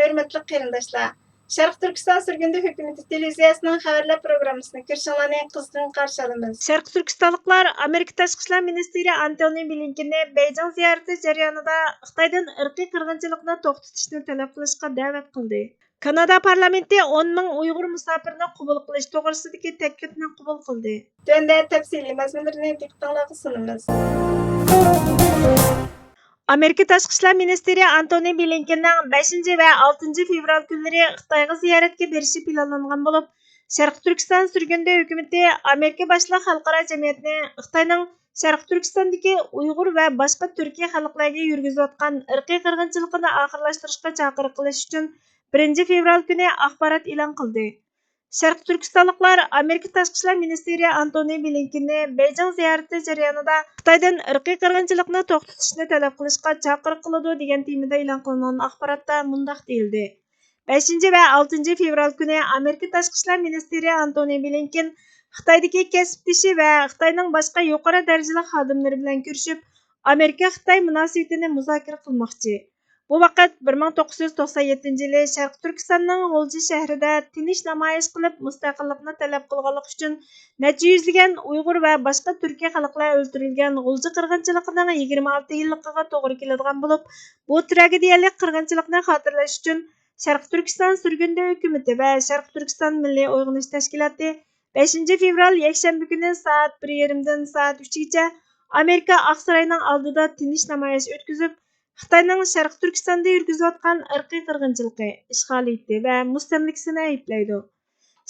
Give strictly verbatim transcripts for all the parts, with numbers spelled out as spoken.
ھۆرمەتلىك قېرىنداشلار، شەرقىي تۈركىستان سۈرگۈندە ھۆكۈمىتى تېلېۋىزىيەسىنىڭ خەۋەرلەر پروگراممىسىنى كۆرۈشۈڭلارنى قىزغىن قارشى ئالىمىز. شەرقىي تۈركىستانلىقلار ئامېرىكا تاشقى ئىشلار مىنىستىرى ئانتونى بلىنكېننى بېيجىڭ زىيارىتى جەريانىدا خىتايدىن ئىرقىي قىرغىنچىلىقنى توختىتىشنى تەلەپ قىلىشقا دەۋەت قىلدى. كانادا پارلامېنتى ئون مىڭ ئۇيغۇر مۇساپىرنى قوبۇل قىلىش توغرىسىدىكى تەكلىپنى قوبۇل قىلدى. تۆۋەندە تەپسىلىي مەزمۇنلىرىنى دىققىتىڭلارغا سۇنىمىز. ئامېرىكا تاشقى ئىشلار مىنىستىرى ئانتونى بلىنكېننىڭ بەشىنچى ۋە ئالتىنچى فېۋرال كۈنلىرى خىتايغا زىيارەتكە بېرىشى پىلانلانغان بولۇپ، شەرقىي تۈركىستان سۈرگۈندە ھۆكۈمىتى ئامېرىكا باشلىق خەلقئارا جەمئىيەتنى خىتاينىڭ شەرقىي تۈركىستاندىكى ئۇيغۇر ۋە باشقا تۈركىي خەلقلەرگە يۈرگۈزۈۋاتقان ئىرقىي قىرغىنچىلىقىنى ئاخىرلاشتۇرۇشقا چاقىرىق قىلىش ئۈچۈن بىرىنچى فېۋرال كۈنى ئاخبارات ئېلان قىلدى. شەرقىي تۈركىستانلىقلار ئامېرىكا تاشقى ئىشلار مىنىستىرى ئانتونى بلىنكېننى بېيجىڭ زىيارىتى جەريانىدا خىتايدىن ئىرقىي قىرغىنچىلىقنى توختىتىشنى تەلەپ قىلىشقا چاقىرىق قىلىدۇ دېگەن تېمىدا ئېلان قىلىنغان ئاخباراتتا مۇنداق دېيىلدى: بەشىنچى ۋە ئالتىنچى فېۋرال كۈنى ئامېرىكا تاشقى ئىشلار مىنىستىرى ئانتونى بلىنكېن خىتايدىكى كەسىپدىشى ۋە خىتاينىڭ باشقا يۇقىرى دەرىجىلىك خادىملىرى بىلەن كۆرۈشۈپ، ئامېرىكا-خىتاي مۇناسىۋىتىنى مۇزاكىرە قىلماقچى. بۇ ۋاقىت بىر مىڭ توققۇز يۈز توقسان يەتتىنچى يىلى شەرقىي تۈركىستاننىڭ غۇلجا شەھىرىدە تىنچ نامايىش قىلىپ، مۇستەقىللىقنى تەلەپ قىلغانلىقى ئۈچۈن نەچچە يۈزلىگەن ئۇيغۇر ۋە باشقا تۈركىي خەلقلەر ئۆلتۈرۈلگەن غۇلجا قىرغىنچىلىقىنىڭ يىگىرمە ئالتە يىللىقىغا توغرا كېلىدىغان بولۇپ، بۇ تراگېدىيەلىك قىرغىنچىلىقنى خاتىرىلەش ئۈچۈن شەرقىي تۈركىستان سۈرگۈندە ھۆكۈمىتى ۋە شەرقىي تۈركىستان مىللىي ئويغىنىش تەشكىلاتى بەشىنچى فېۋرال يەكشەنبە كۈنى سائەت بىر يېرىمدىن سائەت ئۈچكىچە ئامېرىكا ئاقساراينىڭ ئالدىدا تىنچ نامايىش ئۆتكۈزۈپ، خىتاينىڭ شەرقىي تۈركىستاندا يۈرگۈزۈۋاتقان ئىرقىي قىرغىنچىلىقى، ئىشغالىيىتى ۋە مۇستەملىكىسىنى ئەيىبلەيدۇ.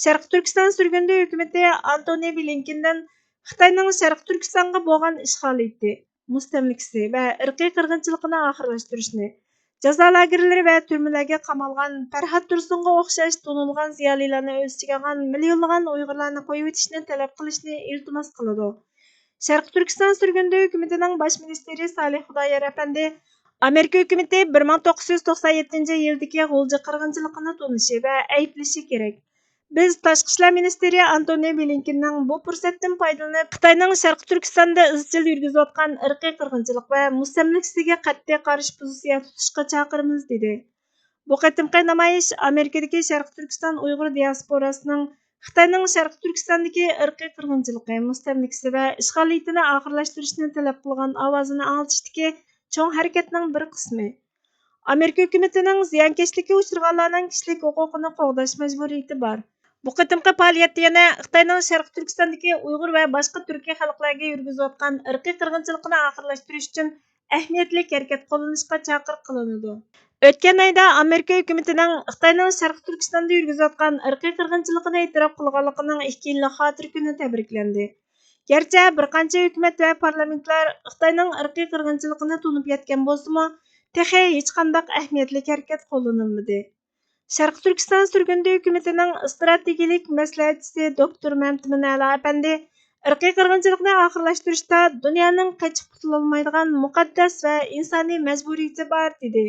شەرقىي تۈركىستان سۈرگۈندە ھۆكۈمىتى ئانتونى بلىنكېندىن خىتاينىڭ شەرقىي تۈركىستانغا بولغان ئىشغالىيىتى، مۇستەملىكىسى ۋە ئىرقىي قىرغىنچىلىقىنى ئاخىرلاشتۇرۇشنى، جازا لاگېرلىرى ۋە تۈرمىلەرگە قامالغان پەرھات تۇرسۇنغا ئوخشاش تونۇلغان زىيالىيلارنى ئۆز ئىچىگە ئالغان مىليونلىغان ئۇيغۇرلارنى قويۇۋېتىشنى تەلەپ قىلىشنى ئىلتىماس قىلىدۇ. شەرقىي تۈركىستان سۈرگۈندە ھۆكۈمىتىنىڭ باش مىنىستىرى سالىھ خۇدايار ئەپەندى ئامېرىكا ھۆكۈمىتى بىر مىڭ توققۇز يۈز توقسان يەتتىنچى يىلدىكى غۇلجا قىرغىنچىلىقىنى تونۇشى ۋە ئەيىبلىشى كېرەك. بىز تاشقى ئىشلار مىنىستىرى ئانتونى بلىنكېننىڭ بۇ پۇرسەتتىن پايدىلىنىپ، خىتاينىڭ شەرقىي تۈركىستاندا ئىزچىل يۈرگۈزۈۋاتقان ئىرقىي قىرغىنچىلىق ۋە مۇستەملىكىسىگە قەتئىي قارشى پوزىتسىيە تۇتۇشقا چاقىرىمىز، دېدى. بۇ قېتىمقى نامايىش ئامېرىكىدىكى شەرقىي تۈركىستان ئۇيغۇر دىياسپوراسىنىڭ خىتاينىڭ شەرقىي تۈركىستاندىكى ئىرقىي قىرغىنچىلىقى، مۇستەملىكىسى ۋە ئىشغالىيىتىنى ئاخىرلاشتۇرۇشنى تەلەپ قىلغان ئاۋازىنى ئاڭلىتىشتىكى چوڭ ھەرىكەتنىڭ بىر قىسمى. ئامېرىكا ھۆكۈمىتىنىڭ زىيانكەشلىككە ئۇچرىغانلارنىڭ كىشىلىك ھوقۇقىنى قوغداش مەجبۇرىيىتى بار. بۇ قېتىمقى پائالىيەتتە يەنە خىتاينىڭ شەرقىي تۈركىستاندىكى ئۇيغۇر ۋە باشقا تۈركىي خەلقلەرگە يۈرگۈزۈۋاتقان ئىرقىي قىرغىنچىلىقىنى ئاخىرلاشتۇرۇش ئۈچۈن ئەھمىيەتلىك ھەرىكەت قوللىنىشقا چاقىرىق قىلىنىدۇ. ئۆتكەن ئايدا ئامېرىكا ھۆكۈمىتىنىڭ خىتاينىڭ شەرقىي تۈركىستاندا يۈرگۈزۈۋاتقان ئىرقىي قىرغىنچىلىقىنى ئېتىراپ قىلغانلىقىنىڭ ئىككى يىللىق خاتىرە كۈنى تەبرىكلەندى. گەرچە بىر قانچە ھۆكۈمەت ۋە پارلامېنتلار خىتاينىڭ ئىرقىي قىرغىنچىلىقىنى تونۇپ يەتكەن بولسىمۇ، تېخى ھېچقانداق ئەھمىيەتلىك ھەرىكەت قوللىنىلمىدى. شەرقىي تۈركىستان سۈرگۈندە ھۆكۈمىتىنىڭ ئىستراتېگىيىلىك مەسلىھەتچىسى دوكتور مەمتىمىن ئەلا ئەپەندى ئىرقىي قىرغىنچىلىقنى ئاخىرلاشتۇرۇشتا دۇنيانىڭ قېچىپ قۇتۇلالمايدىغان مۇقەددەس ۋە ئىنسانىي مەجبۇرىيىتى بار، دېدى.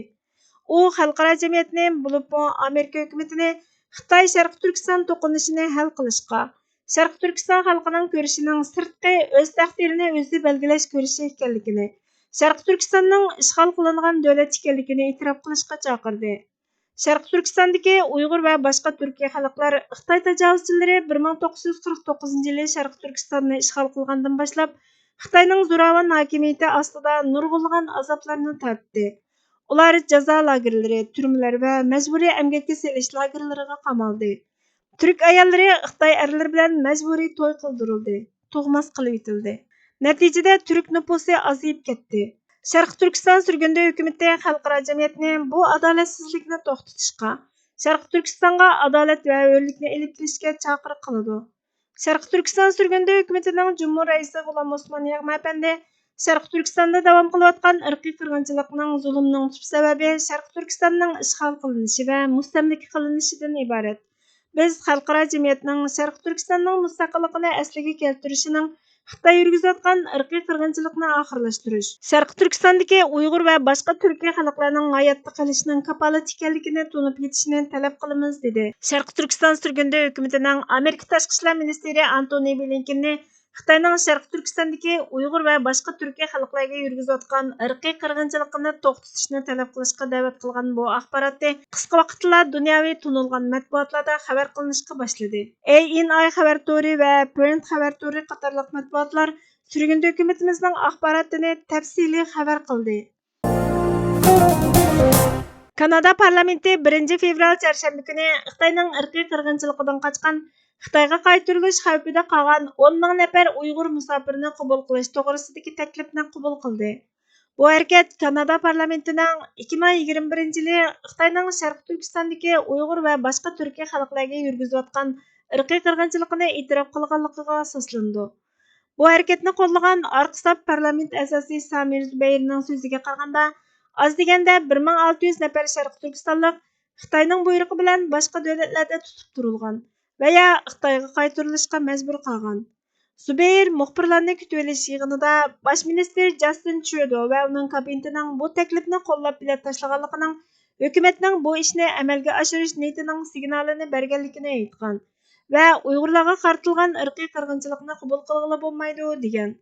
ئۇ خەلقئارا جەمئىيەتنى، بولۇپمۇ ئامېرىكا ھۆكۈمىتىنى خىتاي شەرقىي تۈركىستان توقۇنۇشىنى ھەل قىلىشقا، شەرقىي تۈركىستان خەلقىنىڭ كۈرىشىنىڭ سىرتقى ئۆز تەقدىرىنى ئۆزى بەلگىلەش كۈرىشى ئىكەنلىكىنى، شەرقىي تۈركىستاننىڭ ئىشغال قىلىنغان دۆلەت ئىكەنلىكىنى ئېتىراپ قىلىشقا چاقىردى. شەرقىي تۈركىستاندىكى ئۇيغۇر ۋە باشقا تۈركىي خەلقلەر خىتاي تاجاۋۇزچىلىرى بىر مىڭ توققۇز يۈز قىرىق توققۇزىنچى يىلى شەرقىي تۈركىستاننى ئىشغال قىلغاندىن باشلاپ، خىتاينىڭ زوراۋان ھاكىمىيىتى ئاستىدا نۇرغۇنلىغان ئازابلارنى تارتتى. ئۇلار جازا لاگېرلىرى، تۈرمىلەر ۋە مەجبۇرىي ئەمگەككە سېلىش لاگېرلىرىغا قامالدى. تۈرك ئاياللىرى خىتاي ئەرلىرى بىلەن مەجبۇرىي توي قىلدۇرۇلدى، تۇغماس قىلىۋېتىلدى. نەتىجىدە تۈرك نوپۇسى ئازىيىپ كەتتى. شەرقىي تۈركىستان سۈرگۈندە ھۆكۈمىتى خەلقئارا جەمئىيەتنى بۇ ئادالەتسىزلىكنى توختىتىشقا، شەرقىي تۈركىستانغا ئادالەت ۋە ھۆرلۈكنى ئېلىپ كېلىشكە چاقىرىق قىلىدۇ. شەرقىي تۈركىستان سۈرگۈندە ھۆكۈمىتىنىڭ جۇمھۇر رەئىسى غۇلام ئوسمان ياغما ئەپەندى شەرقىي تۈركىستاندا داۋام قىلىۋاتقان ئىرقىي قىرغىنچىلىقنىڭ، زۇلۇمنىڭ تۈپ سەۋەبى شەرقىي تۈركىستاننىڭ ئىشغال قىلىنىشى ۋە مۇستەملىكە قىلىنىشىدىن ئىبارەت. بىز خەلقئارا جەمئىيەتنىڭ شەرقىي تۈركىستاننىڭ مۇستەقىللىقىنى ئەسلىگە كەلتۈرۈشىنىڭ خىتاي يۈرگۈزۈۋاتقان ئىرقىي قىرغىنچىلىقنى ئاخىرلاشتۇرۇش، شەرقىي تۈركىستاندىكى ئۇيغۇر ۋە باشقا تۈركىي خەلقلەرنىڭ ھاياتتا قېلىشىنىڭ كاپالىتى ئىكەنلىكىنى تونۇپ يېتىشىنى تەلەپ قىلىمىز، دېدى. شەرقىي تۈركىستان سۈرگۈندە ھۆكۈمىتىنىڭ ئامېرىكا تاشقى ئىشلار مىنىستىرى ئانتونى بلىنكېننى خىتاينىڭ شەرقىي تۈركىستاندىكى ئۇيغۇر ۋە باشقا تۈركىي خەلقلەرگە يۈرگۈزۈۋاتقان ئىرقىي قىرغىنچىلىقىنى توختىتىشنى تەلەپ قىلىشقا دەۋەت قىلغان بۇ ئاخباراتنى قىسقا ۋاقىتلا دۇنياۋى تونۇلغان مەتبۇئاتلاردا خەۋەر قىلىنىشقا باشلىدى. ئەي ئېن ئاي خەۋەر تورى ۋە پرېنت خەۋەر تورى قاتارلىق مەتبۇئاتلار سۈرگۈندە ھۆكۈمىتىمىزنىڭ ئاخباراتىنى تەپسىلىي خەۋەر قىلدى. كانادا پارلامېنتى بىرىنچى فېۋرال چارشەنبە كۈنى خىتاينىڭ ئىرقىي قىرغىنچىلىقىدىن قاچقان، خىتايغا قايتۇرۇلۇش خەۋپىدە قالغان ئون مىڭ نەپەر ئۇيغۇر مۇساپىرىنى قوبۇل قىلىش توغرىسىدىكى تەكلىپنى قوبۇل قىلدى. بۇ ھەرىكەت كانادا پارلامېنتىنىڭ ئىككى مىڭ يىگىرمە بىرىنچى يىلى خىتاينىڭ شەرقىي تۈركىستاندىكى ئۇيغۇر ۋە باشقا تۈركىي خەلقلەرگە يۈرگۈزۈۋاتقان ئىرقىي قىرغىنچىلىقىنى ئېتىراپ قىلغانلىقىغا ئاساسلىنىدۇ. بۇ ھەرىكەتنى قوللىغان ئارقا ساپ پارلامېنت ئەزاسى سامىر زۇبەيرنىڭ سۆزىگە قارىغاندا، ئاز دېگەندە بىر مىڭ ئالتە يۈز نەپەر شەرقىي تۈركىستانلىق خىتاينىڭ بۇيرۇقى بىلەن باشقا دۆلەتلەردە تۇتۇپ تۇرۇلغان ۋە يا خىتايغا قايتۇرۇلۇشقا مەجبۇر قالغان. زۇبەير مۇخبىرلارنى كۈتۈۋېلىش يىغىنىدا باش مىنىستىر جاستىن ترۇدو ۋە ئۇنىڭ كابىنېتىنىڭ بۇ تەكلىپنى قوللاپ بېلەت تاشلىغانلىقىنىڭ ھۆكۈمەتنىڭ بۇ ئىشنى ئەمەلگە ئاشۇرۇش نىيىتىنىڭ سىگنالىنى بەرگەنلىكىنى ئېيتقان ۋە ئۇيغۇرلارغا قارىتىلغان ئىرقىي قىرغىنچىلىقنى قوبۇل قىلغىلى بولمايدۇ، دېگەن.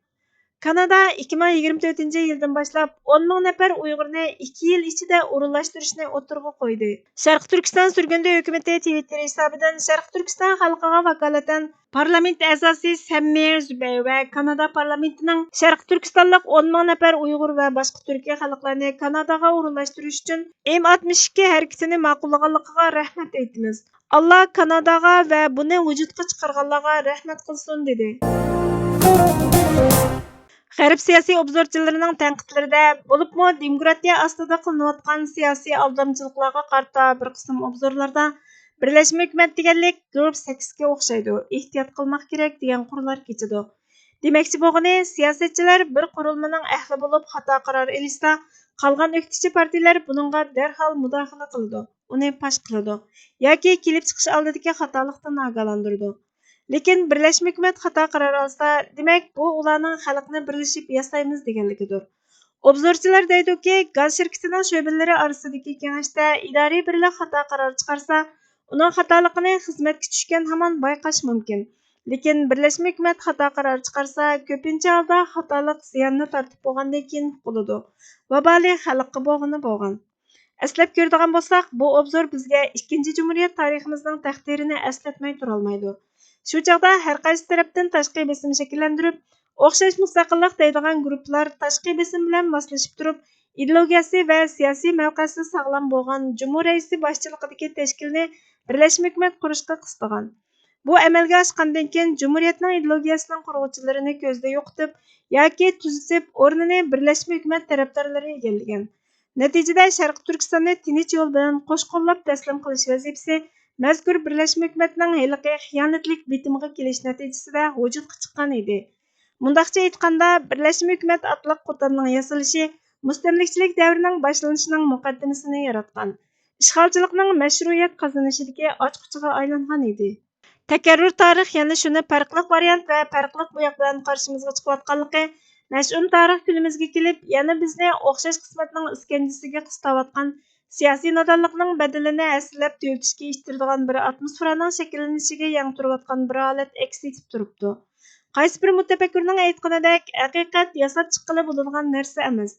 كانادا ئىككى مىڭ يىگىرمە تۆتىنچى يىلدىن باشلاپ ئون مىڭ نەپەر ئۇيغۇرنى ئىككى يىل ئىچىدە ئورۇنلاشتۇرۇشنى ئوتتۇرىغا قويدى. شەرقىي تۈركىستان سۈرگۈندە ھۆكۈمىتى تىۋىتتېر ھېسابىدىن شەرقىي تۈركىستان خەلقىگە ۋاكالىتەن پارلامېنت ئەزاسى سەممىر زۇبەير ۋە كانادا پارلامېنتىنىڭ شەرقىي تۈركىستانلىق ئون مىڭ نەپەر ئۇيغۇر ۋە باشقا تۈركىي خەلقلەرنى كاناداغا ئورۇنلاشتۇرۇش ئۈچۈن ئېم ئاتمىش ئىككى ھەرىكىتىنى ماقۇللىغانلىقىغا رەھمەت ئېيتىمىز. ئاللا كاناداغا ۋە بۇنى ۋۇجۇدقا چىقارغانلارغا رەھمەت قىلسۇن، دېدى. غەرب سىياسىي ئوبزورچىلىرىنىڭ تەنقىدلىرىدە، بولۇپمۇ دېموكراتىيە ئاستىدا قىلىنىۋاتقان سىياسىي ئالدامچىلىقلارغا قارىتا بىر قىسىم ئوبزورلاردا بىرلەشمە ھۆكۈمەت دېگەنلىك گۇرۇپ سەككىزگە ئوخشايدۇ، ئېھتىيات قىلماق كېرەك دېگەن قۇرلار كېچىدۇ. دېمەكچى بولغىنى، سىياسەتچىلەر بىر قۇرۇلمىنىڭ ئەھلى بولۇپ خاتا قارار ئېلىشسا، قالغان ئۆكتىچى پارتىيىلەر بۇنىڭغا دەرھال مۇداخىلە قىلىدۇ، ئۇنى پاش قىلىدۇ ياكى كېلىپ چىقىش ئالدىدىكى خاتالىقتىن ئاگاھلاندۇرىدۇ. لېكىن بىرلەشمە ھۆكۈمەت خاتا قارار ئالسا، دېمەك، بۇ ئۇلارنىڭ خەلقنى بىرلىشىپ ياسايمىز دېگەنلىكىدۇر. ئوبزورچىلار دەيدۇكى، گاز شىركىتىنىڭ شۆبىلىرى ئارىسىدىكى كېڭەشتە ئىدارىي بىرلىك خاتا قارار چىقارسا، ئۇنىڭ خاتالىقىنى خىزمەتكە چۈشكەن ھامان بايقاش مۇمكىن. لېكىن بىرلەشمە ھۆكۈمەت خاتا قارار چىقارسا، كۆپىنچە ھالدا خاتالىق زىياننى تارتىپ بولغاندىن كېيىن ئۇقۇلىدۇ. ۋابالى خەلققە بولغىنى بولغان. ئەسلەپ كۆرىدىغان بولساق، بۇ ئوبزور بىزگە ئىككىنچى جۇمھۇرىيەت تارىخىمىزنىڭ تەقدىرىنى ئەسلەتمەي تۇرالمايدۇ. شۇ چاغدا ھەر قايسى تەرەپتىن تاشقى بېسىم شەكىللەندۈرۈپ، ئوخشاش مۇستەقىللىق دەيدىغان گۇرۇپپىلار تاشقى بېسىم بىلەن ماسلىشىپ تۇرۇپ، ئىدېئولوگىيەسى ۋە سىياسىي مەۋقەسى ساغلام بولغان جۇمھۇر رەئىسى باشچىلىقىدىكى تەشكىلنى بىرلەشمە ھۆكۈمەت قۇرۇشقا قىستىغان. بۇ ئەمەلگە ئاشقاندىن كېيىن، جۇمھۇرىيەتنىڭ ئىدېئولوگىيەسىنىڭ قۇرغۇچىلىرىنى كۆزدە يوقىتىپ ياكى تۈزىتىپ، ئورنىنى بىرلەشمە ھۆكۈمەت تەرەپدارلىرى ئىگىلىگەن. نەتىجىدە، شەرقىي تۈركىستاننى تىنچ يول بىلەن قوش قوللاپ تەسلىم قىلىش ۋەزىپىسى مەزكۇر بىرلەشمە ھۆكۈمەتنىڭ ھېلىقى خىيانەتلىك بېتىمىغا كېلىش نەتىجىسىدە ۋۇجۇدقا چىققان ئىدى. مۇنداقچە ئېيتقاندا، بىرلەشمە ھۆكۈمەت ئاتلىق قوتاننىڭ ياسىلىشى مۇستەملىكىچىلىك دەۋرىنىڭ باشلىنىشىنىڭ مۇقەددىمىسىنى ياراتقان، ئىشغالچىلىقنىڭ مەشرۇئىيەت قازىنىشىدىكى ئاچقۇچىغا ئايلانغان ئىدى. تەكەررۇر تارىخ يەنە شۇنى پەرقلىق ۋارىيانت ۋە پەرقلىق بوياق بىلەن قارشىمىزغا چىقىۋاتقانلىقى، مەشئۇم تارىخ كۈنىمىزگە كېلىپ، يەنە بىزنى ئوخشاش قىسمەتنىڭ ئىسكەنجىسىگە قىستاۋاتقان سىياسىي نادانلىقنىڭ بەدىلىنى ھەسسىلەپ تۆلىتىشكە ئىتتىرىدىغان بىر ئاتموسفېرانىڭ شەكىللىنىشىگە يەڭ تۇرۇۋاتقان بىر ھالەت ئەكس ئېتىپ تۇرۇپتۇ. قايسى بىر مۇتەپەككۇرنىڭ ئېيتقىنىدەك، ھەقىقەت ياساپ چىققىلى بولىدىغان نەرسە ئەمەس.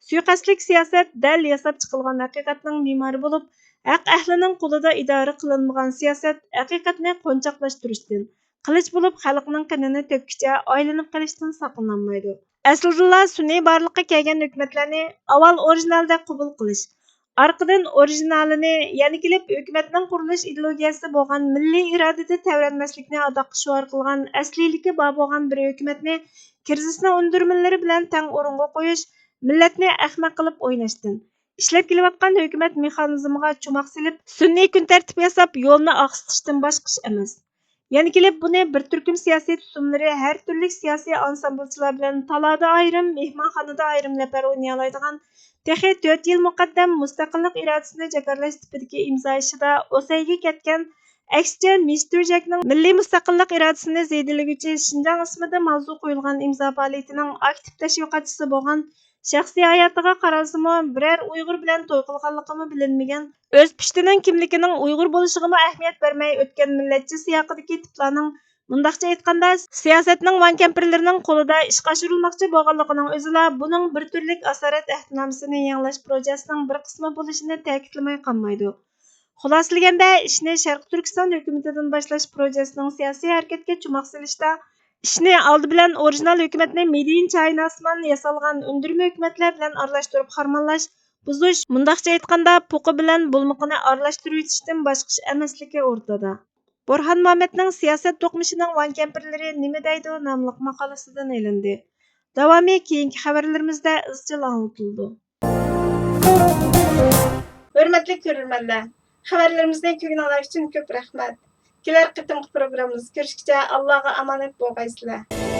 سۇيىقەستلىك سىياسەت دەل ياساپ چىقىلغان ھەقىقەتنىڭ مىمارى بولۇپ، ھەق ئەھلىنىڭ قولىدا ئىدارە قىلىنمىغان سىياسەت ھەقىقەتنى قونچاقلاشتۇرۇشتىن، قىلىچ بولۇپ خەلقنىڭ قېنىنى تۆككۈچە ئايلىنىپ قېلىشتىن ساقلىنالمايدۇ. ئەسلىدىلا سۈنئىي بارلىققا كەلگەن ھۆكۈمەتلەرنى ئاۋۋال ئورىجىنالدەك قوبۇل قىلىش، ئارقىدىن ئورىجىنالىنى يەنە كېلىپ ھۆكۈمەتنىڭ قۇرۇلۇش ئىدېئولوگىيەسى بولغان مىللىي ئىرادىدە تەۋرەنمەسلىكنى ئاداققا شوئار قىلغان ئەسلىيلىكى بار بولغان بىر ھۆكۈمەتنى كىرىزىسنىڭ ئۈندۈرمىنلىرى بىلەن تەڭ ئورۇنغا قويۇش، مىللەتنى ئەخمەق قىلىپ ئويناشتىن، ئىشلەپ كېلىۋاتقان ھۆكۈمەت مېخانىزمىغا چوماق سېلىپ، سۈنئىي كۈن تەرتىپ ياساپ، يولنى ئاقسىتىشتىن باشقا ئىش ئەمەس. يەنە كېلىپ بۇنى بىر تۈركۈم سىياسىي تۇتۇملىرى ھەر تۈرلۈك سىياسىي ئانسامبلچىلار بىلەن تالادا ئايرىم، مېھمانخانىدا ئايرىم لەپەر ئوينىيالايدىغان، تېخى تۆت يىل مۇقەددەم مۇستەقىللىق ئىرادىسىنى جاكارلاش تىپىدىكى ئىمزا ئىشىدا ئوسەيگە كەتكەن، ئەكسىچە، مىستېر جەكنىڭ مىللىي مۇستەقىللىق ئىرادىسىنى زېدىلىگۈچى شىنجاڭ ئىسمىدا ماۋزۇ قويۇلغان ئىمزا پائالىيىتىنىڭ ئاكتىپ تەشۋىقاتچىسى بولغان، شەخسىي ھاياتىغا قارالسىمۇ، بىرەر ئۇيغۇر بىلەن توي قىلغانلىقىمۇ بىلىنمىگەن، ئۆز پۇشتىنىڭ كىملىكىنىڭ ئۇيغۇر بولۇشىغىمۇ ئەھمىيەت بەرمەي ئۆتكەن مىللەتچى سىياقىدىكى تىپلارنىڭ مۇنداقچە ئېيتقاندا، سىياسەتنىڭ ۋان كەمپىرلىرىنىڭ قولىدا ئىشقا ئاشۇرۇلماقچى بولغانلىقىنىڭ ئۆزىلا بۇنىڭ بىر تۈرلۈك ئاسارەت ئەھدىنامىسىنى يېڭىلاش پروژېسىنىڭ بىر قىسمى بولۇشىنى تەكىتلىمەي قالمايدۇ. خۇلاسىلىگەندە، ئىشنى شەرقىي تۈركىستان ھۆكۈمىتىدىن باشلاش پروژېسىنىڭ سىياسىي ھەرىكەتكە چوماق سېلىشتا، ئىشنى ئالدى بىلەن ئورىجىنال ھۆكۈمەتنى مېدېيىن چايناسىمان ياسالغان ئۈندۈرمە ھۆكۈمەتلەر بىلەن ئارىلاشتۇرۇپ خارمانلاش، بۇزۇش، مۇنداقچە ئېيتقاندا، پوقى بىلەن بولمىقىنى ئارىلاشتۇرۇۋېتىشتىن باشقا ئىش ئەمەسلىكى ئورتىدا. بورھان مۇھەممەدنىڭ سىياسەت دوقمۇشىنىڭ ۋان كەمپىرلىرى نېمە دەيدۇ ناملىق ماقالىسىدىن ئېلىندى. داۋامى كېيىنكى خەۋەرلىرىمىزدە ئىزچىل ئاڭلىتىلىدۇ. ھۆرمەتلىك كۆرۈرمەنلەر، خەۋەرلىرىمىزنى كۆرگىنىڭلار ئۈچۈن كۆپ رەھمەت. كېلەر قېتىمقى پروگراممىمىزدا كۆرۈشكىچە ئاللاغا ئامانەت بولغايسىلەر.